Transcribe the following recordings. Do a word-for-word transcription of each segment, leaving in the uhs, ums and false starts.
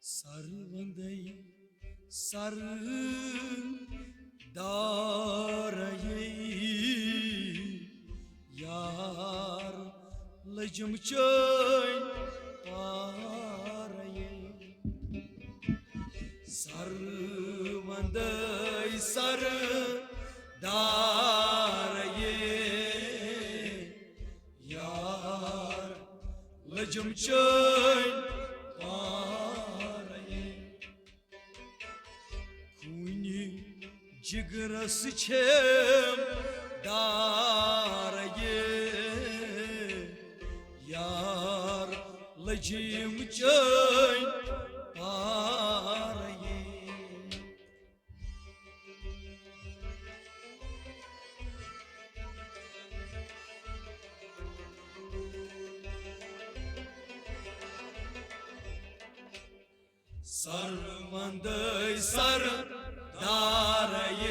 سر وندے سر دارے یار، لجم چٲنۍ پارے۔ سر وندے سر دارے یار، لجم چٲنۍ پارے۔ خوٗنی جگرس چھیم دارے یار، لجم چٲنۍ پارے۔ سر وندے سر دارے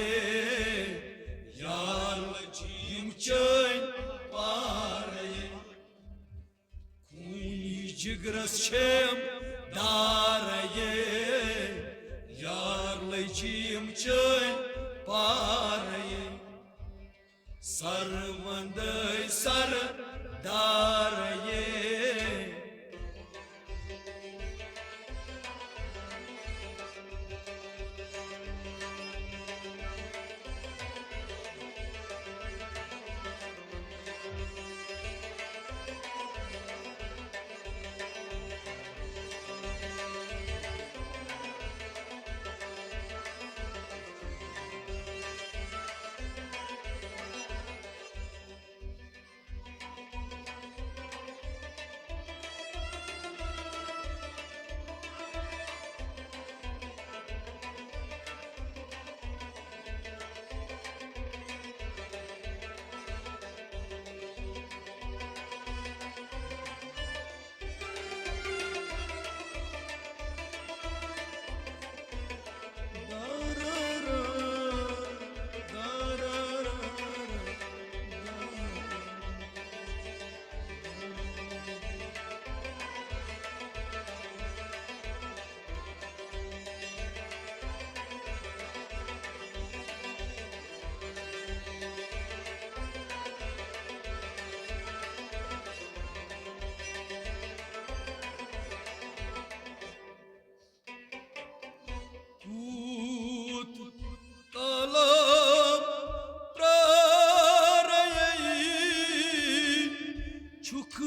یار، لجم چٲنۍ پارے۔ خوٗنی جگرس چھیم دارے یار، لجم چٲنۍ پارے۔ سر وندے سر دارے۔ کوٗت کالام پرارے، چھُکھ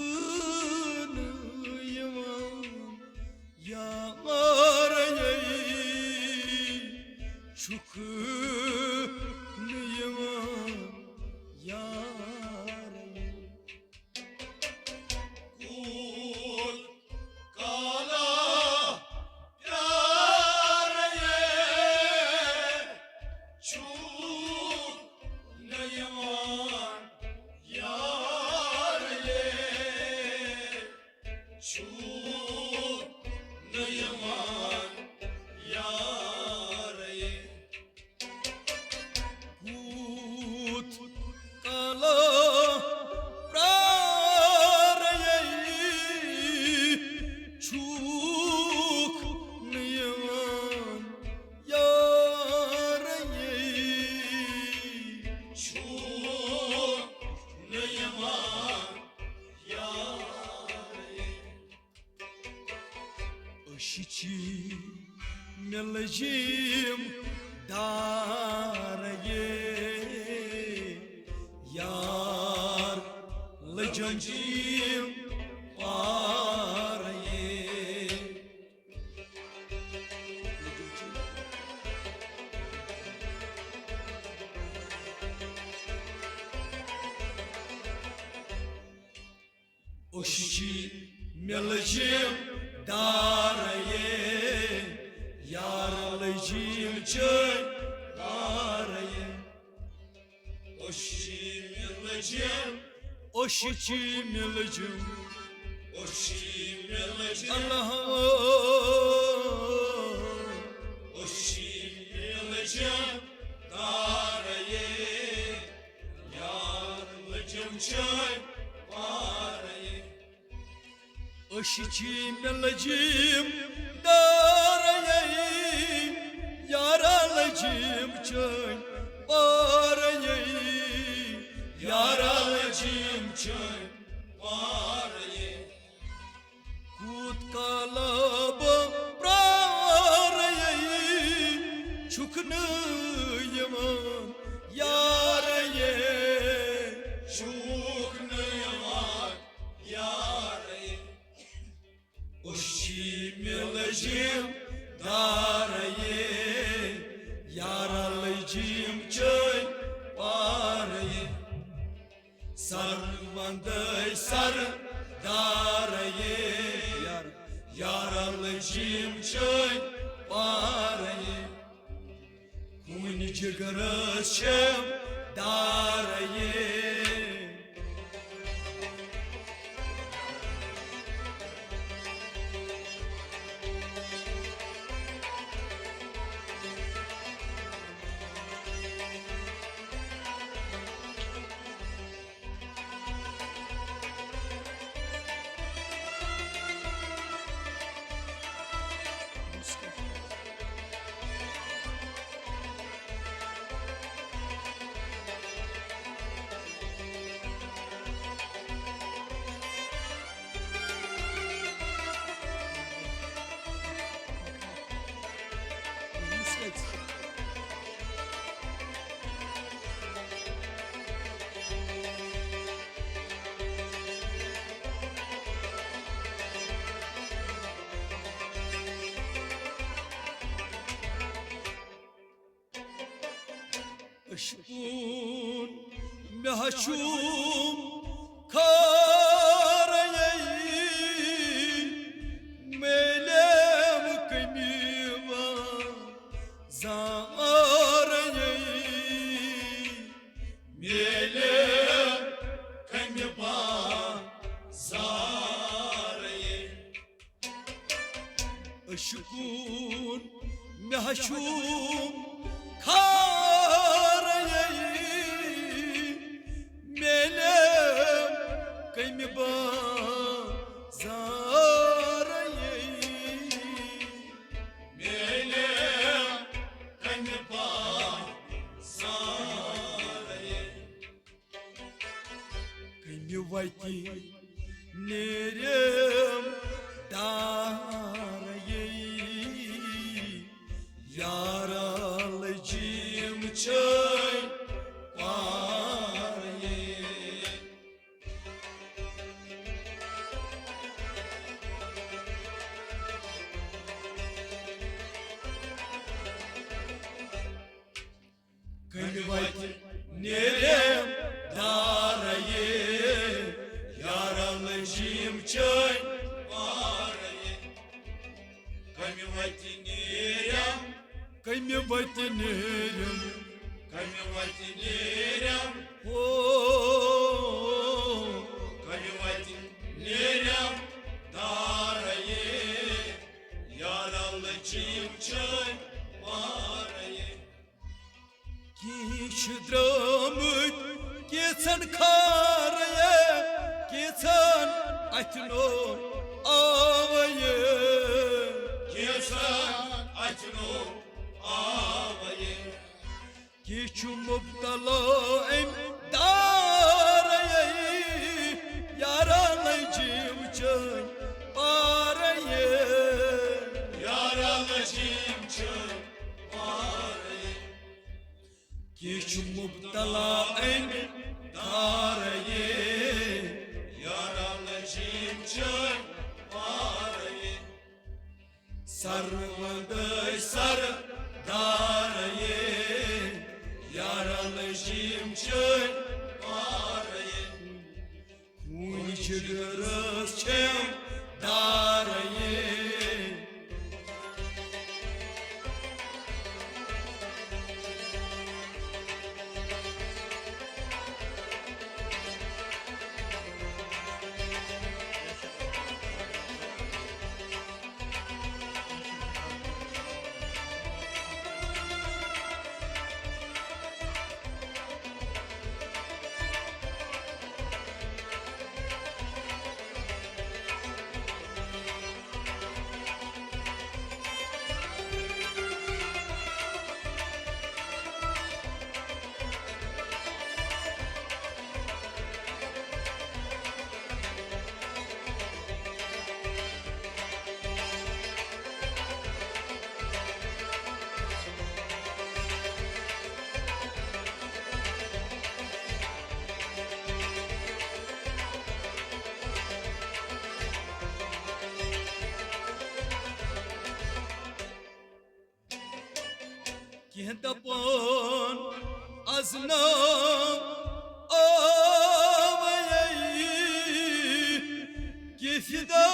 نہٕ یِوان یارے، چھُکھ نہٕ یِوان یارے۔ کوٗت کالا پیارے، چھُکھ نہٕ یِوان یارے، چھُکھ نہٕ یِوان یارے۔ کوٗت کالا پرارے، چھُکھ نہٕ یِوان یارے، چھُکھ نہٕ یِوان یارے۔ أچھ چھی مےٚ لٔجِم دارے، یار لٔجِم چھی پارے۔ أچھ چھی مےٚ لٔجِم دارے، یار لٔجِم چھی پارے۔ أچھ چھی مےٚ لٔجِم، أچھ چھی مےٚ لٔجِم، أچھ چھی مےٚ لٔجِم۔ اللہ۔ أچھ چھی مےٚ لٔجِم دارے، یار لٔجِم چھی پارے۔ أچھ چھی مےٚ لٔجِم دارے۔ مےٚ لٔجِم دارے، یارا لٔجِم چٲنۍ پارے۔ سر وندے سر دارے، یارا لٔجِم چٲنۍ پارے۔ خوٗنہِ جِگرس چھَم دارے۔ عشقون مےٚ ہا چھُم خٲرٕے، میلیم کٔمی وۄنۍ زارٕے۔ میلیم کٔمی وۄنۍ زارٕے۔ عشقون مےٚ ہا چھُم خٲرٕے، میلیم کٔمی وۄنۍ زارٕے۔ میلیم کٔمی وۄنۍ زارٕے۔ کٔمہِ وتہِ نیرم دارے، یارا لٔجِم چٲنۍ پارے۔ کٔمہِ وتہِ نیرم دارے، یارا لٔجِم چٲنۍ پارے۔ کٔمہِ وتہِ نیرم، کٔمہِ وتہِ نیرم، کٔمہِ وتہِ نیرم، ہو، کٔمہِ وتہِ نیرم دارے، یارا لٔجِم چٲنۍ پارے۔ کینٛہہ چھِ درٛامٕتۍ کینٛژھن خارے، کینٛژھن اَتھِ نوٚو آوے۔ کینٛژھن اَتھِ نوٚو آوے۔ کینٛہہ چھُ مُبتلا اَمہِ دارے، یارا لٔجِم چٲنۍ پارے۔ یارا لٔجِم چٲنۍ پارے۔ کینٛہہ چھُ مُبتلا اَمہِ دارے، یارا لٔجِم چٲنۍ پارے۔ سر وندے سر دارے، یارا لٔجِم چٲنۍ پارے۔ خوٗنہِ جِگرس چھَم دارے۔ کینٛہہ دپان از نا آوے، کینٛہہ فدا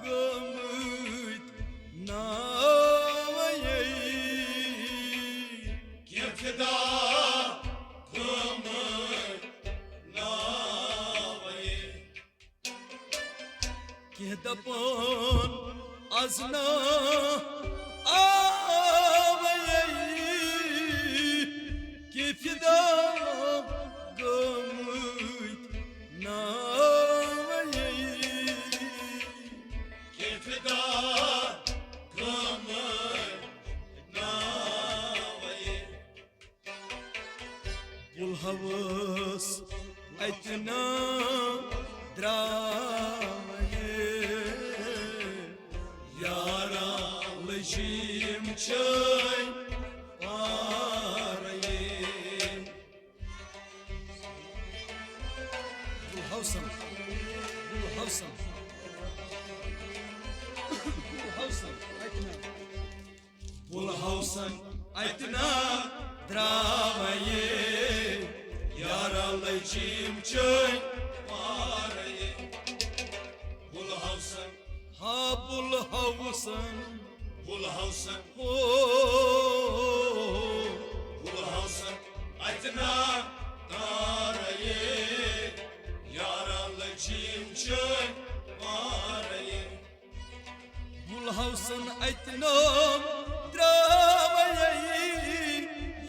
گٔمٕتۍ ناوے۔ کینٛہہ فدا گٔمٕتۍ ناوے۔ کینٛہہ دپان از نا آوے، کینٛہہ فدا گٔمٕتۍ ناوے۔ کینٛہہ فدا گٔمٕتۍ ناوے۔ بُلہوس اتہِ نا درٛاوے، یارا لٔجِم چٲنۍ پارے۔ بُلہوسن، بُلہوسن، بُلہوسن اتہِ نا۔ بُلہوسن اتہِ نا درٛاوے، یارا لٔجِم چٲنۍ پارے۔ بُلہوسن، ہا بُلہوسن، بُلہوسن، ہو بُلہوسن اتہِ نا درٛاوے، یارا لٔجِم چٲنۍ پارے۔ بُلہوسن اتہِ نا درٛاوے،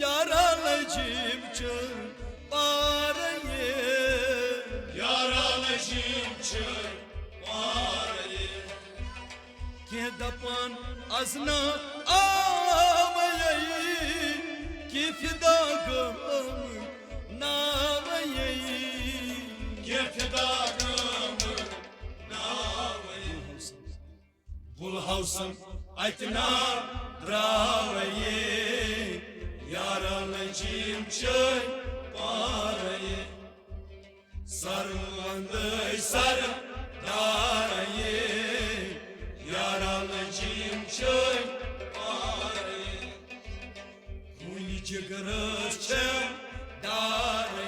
یارا لٔجِم چٲنۍ پارے۔ یارا لٔجِم چٲنۍ پارے۔ کینٛہہ دپان از نا آوے، کینٛہہ فدا گٔمٕتۍ ناوے۔ کینٛہہ فدا گٔمٕتۍ ناوے۔ بُلہوسن اتہِ نا درٛاوے، یارا لٔجِم چٲنۍ پارے۔ سر وندے سر دارے، یارا لٔجِم چٲنۍ پارے۔ خوٗنہِ جگرس چھےٚ دارے۔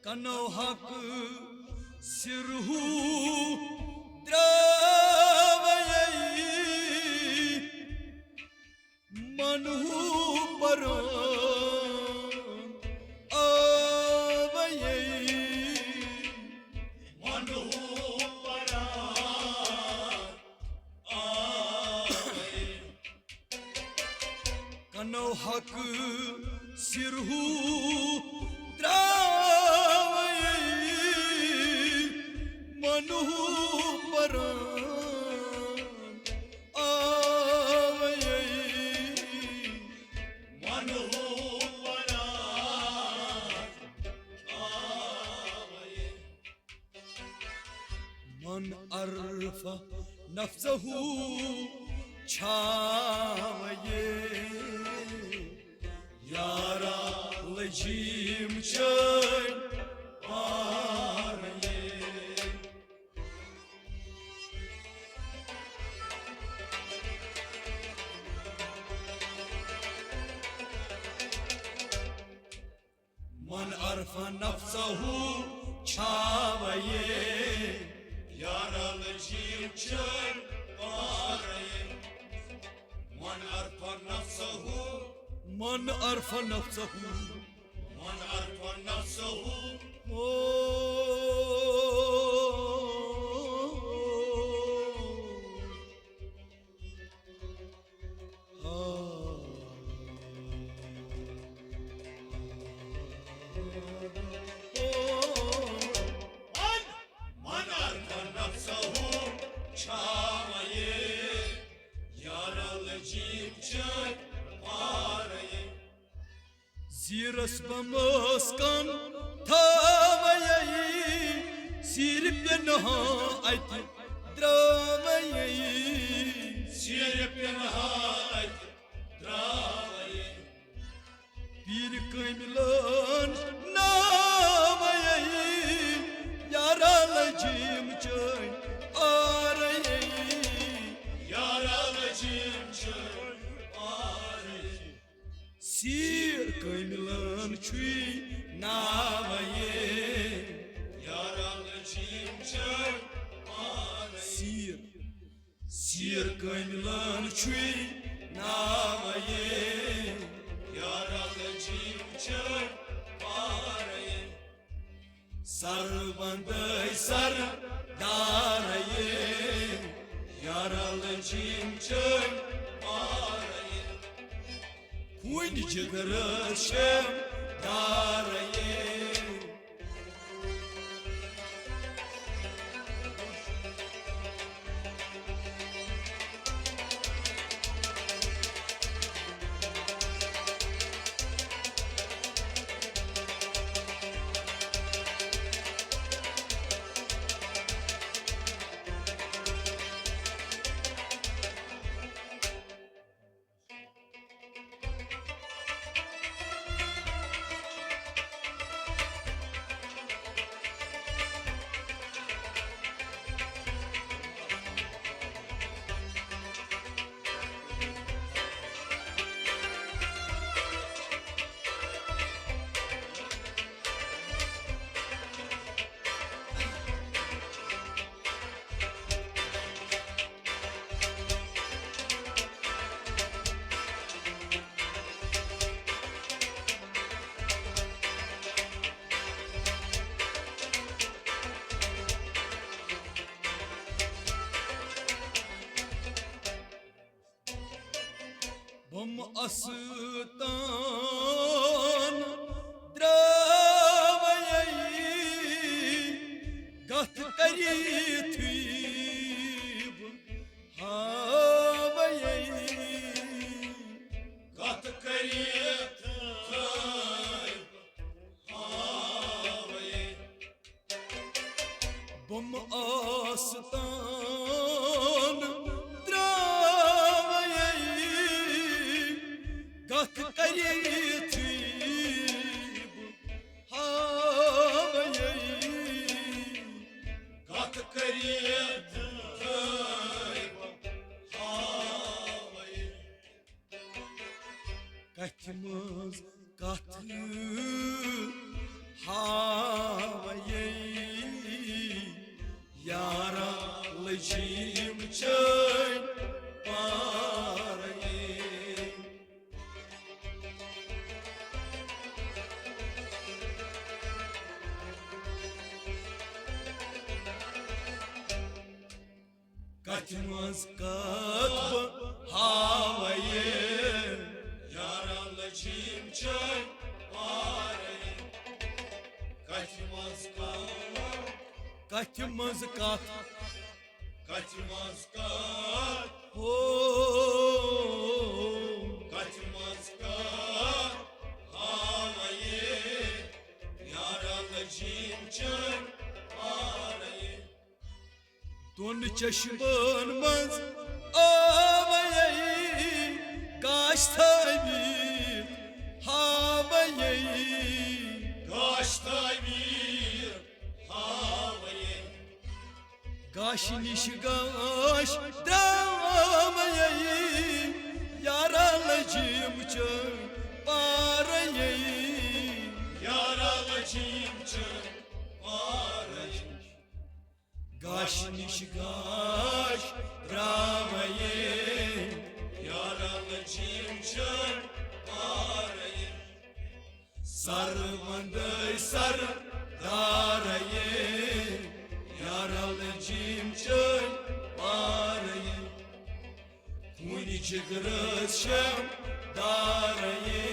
کنو حق سرہو درٛاوے، منہو پران آوے۔ منہو پران آوے۔ کنو حق سرہو درٛاوے، منہو پران آوے۔ منہو پران آوے۔ من عرف نفسه چھاوے، یارا لٔجِم چٲنۍ پارے۔ عرف نفسه چھاوے، یار الجیم چن پارے۔ من عرف نفسه، من عرف نفسه، من عرف نفسه۔ او، آ۔ من، من عرف نفسه چھاوے، یار الجیم چن پارے۔ زیرس بمس کن تھاوے، سیر پنہا اتہ دراوے۔ سیر پنہا اتہ دراوے۔ پیر کاملن ناوے، یار الجیم چن آرے۔ یار الجیم چن آرے۔ سیر کاملن چھُے ناوے، یار الجیم چن آرے۔ سیر، سیر کاملن چھُے ناوے، یار الجیم چن آرے۔ سر وندے سر دارے، یار الجیم چن پارے۔ خوٗنہِ جگرس شیم دارے۔ بم استان دراوے، گتھ کریتھٕے بہٕ ہاوے۔ گتھ کریتھٕے بہٕ ہاوے۔ بم آستان تراوے، گتھ کریتھٕے بہٕ ہاوے۔ گتھ کریتھٕے بہٕ ہاوے۔ کتھِ منٛز کتھ ہاوے، یارا لجیم چٲنۍ پارے۔ کتھِ منٛز کتھ بہٕ ہاوے، یارا لجیم چٲنۍ پارے۔ کتھِ منٛز کتھ، کتھِ منٛز کتھ، کتھِ منٛز کتھ، ہو۔ کتھِ منٛز کتھ ہاوے، یارا لجیم چٲنۍ پارے۔ دۄن چشمن منٛز آوے گاش تعبیر ہاوے۔ گاش تعبیر ہاوے۔ گاش نِش گاش درٛاوے، یارا لجیم چٲنۍ پارے۔ یارا لجیم نِش گاش تراوے، یارا لٔجِم چٲنۍ پارے۔ سر وندے سر دارے، یارا لٔجِم چٲنۍ پارے۔ کُنہِ جگرس شم دارے۔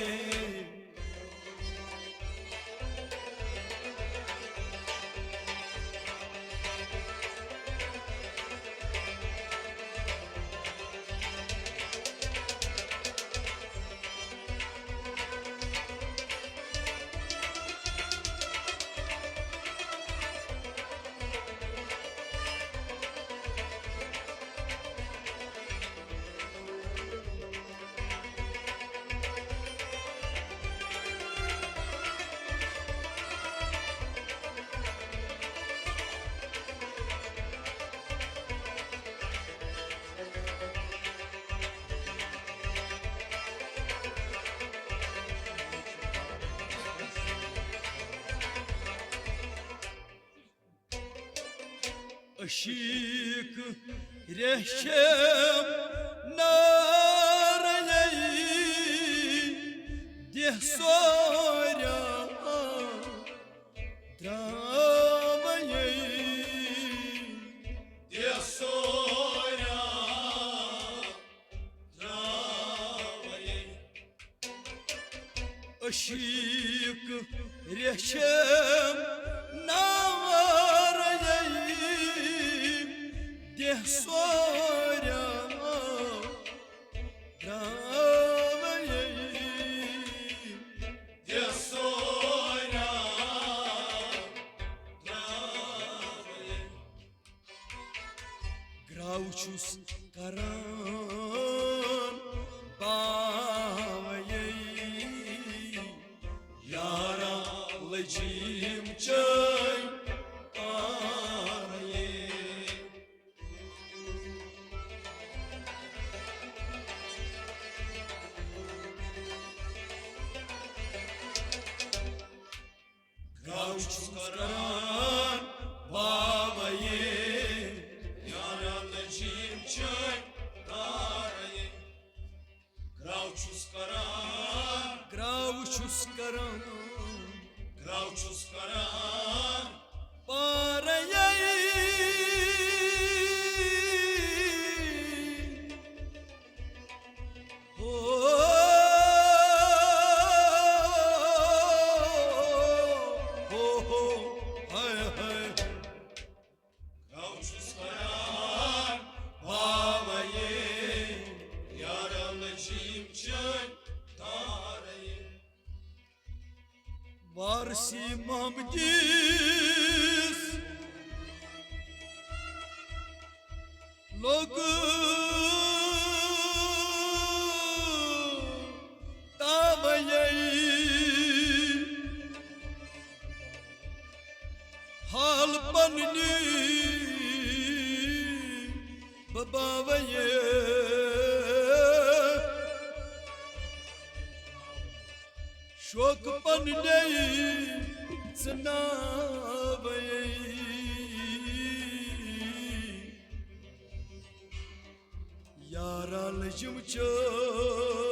عشیق ریشم نارے، دہ سوریا تراوے۔ دہ سوریا تراوے۔ عشیق ریشم نارے، دہ سوریا تراوے۔ دہ سوریا تراوے۔ گراو چھُس کران باوے، یارا لٔجِم چٲنۍ پارے۔ گاو چھُس کران باوے، یارا لٔجِم چٲنۍ تارے۔ گراو چھُس کران، گراو چھُس کران، گراو چھُس کران پارے۔ ہو، ہو، ہو، ہائے، ہائے۔ گاو چھُس کران باوے، یارا لٔجِم چٲنۍ تارے۔ وارثی محمدیس لوٚگ تاوے، حال پننی بباوے، شوق پننے ژناوے۔ یارا لٔجِم چٲنۍ